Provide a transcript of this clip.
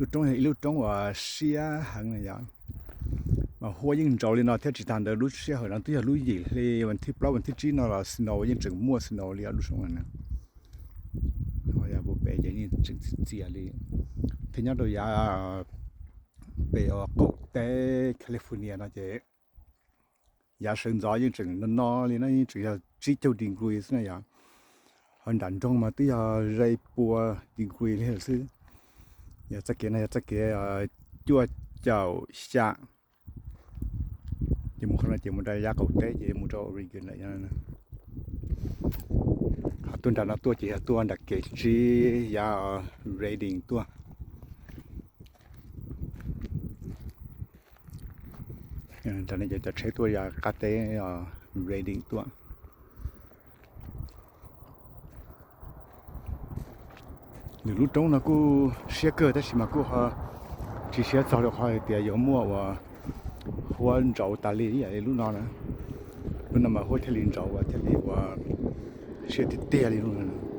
Lub roob yog ib lub roob uas siab heev na yom. Mas huab yeej ntsauv li no thiab tsis tas ntawd lub sij hawm no twb yog lub yim hli vas thib plaub vas thib tsib no los snow yeej tseem muaj snow li os lub roob no na. Ho yog puag pem ces yeej tseem txias txias li. Thiab nyob rau yav pem uas qaum teb California no ces yav sawv ntxov yeej tseem no no li no yeej tseem yog tsib caug degree xwb na yom. Ho nram nroog mas twb yog ze pua degree li lawm xwb. Yog txoj kev no yog txoj kev cuaj caum xya, ces mus qhov no ces mus rau yav qaum teb ces mus rau Oregon lawm. Ho tuaj nram no tuaj ces yog tuaj nram kev tsib yav Redding tuaj. Nram no ces cov tsheb tuaj yav qab teb Redding tuaj. Nws lub roob no kuj siab kawg tab sis mas kuj ho tsis siab txog rau qhov hais tias yuav muaj uas huab ntsauv tas li ib yam li lub no na. Lub no mas huab thiaj li ntsauv uas thiaj li uas siab tiag tiag li lub no.